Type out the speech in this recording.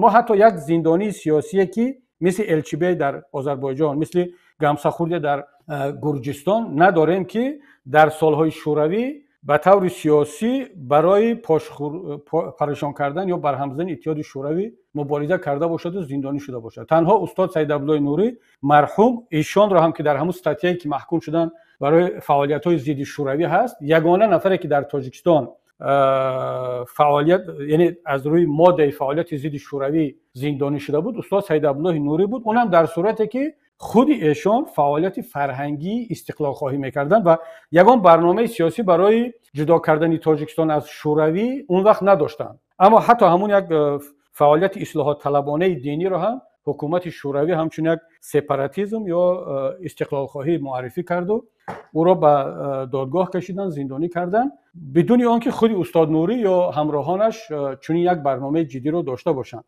Мо ҳатто як зиндонии сиёсие, ки мисли Элчибей дар Озарбойҷон, мисли Гамсахурдия дар Гурҷистон надорем, ки дар солҳои Шӯравӣ ба таври сиёсӣ барои парешон кардан ё барҳам задани Иттиҳоди Шӯравӣ мубориза карда бошаду зиндонӣ шуда бошад. Танҳо устод Саид Абдуллои Нурӣ марҳум, эшонро ҳам, ки дар ҳамун статьяе ки маҳкум шуданд, барои фаъолиятҳои зидди шӯравӣ ҳаст, ягона нафаре ки дар Тоҷикистон фаъолият, яъне аз рӯи моддаи фаъолияти зидди шӯравӣ зиндонӣ шуда буд, устод Саид Абдуллоҳи Нурӣ буд. Онам дар сурате ки худи эшон фаъолияти фарҳангии истиқлолхоҳӣ мекарданд ва ягон барномаи сиёсӣ барои ҷудо кардани Тоҷикистон аз Шӯравӣ он вақт надоштанд. Аммо ҳатто ҳамун як фаъолияти ислоҳотталабонаи диниро ҳам ҳукумати Шӯравӣ ҳамчун як сепаратизм ё истиқлолхоҳӣ муаррифӣ карду ӯро ба додгоҳ кашиданд, зиндонӣ карданд, бидуни он ки худи устод Нурӣ ё ҳамроҳонаш чунин як барномаи ҷиддиро дошта бошанд.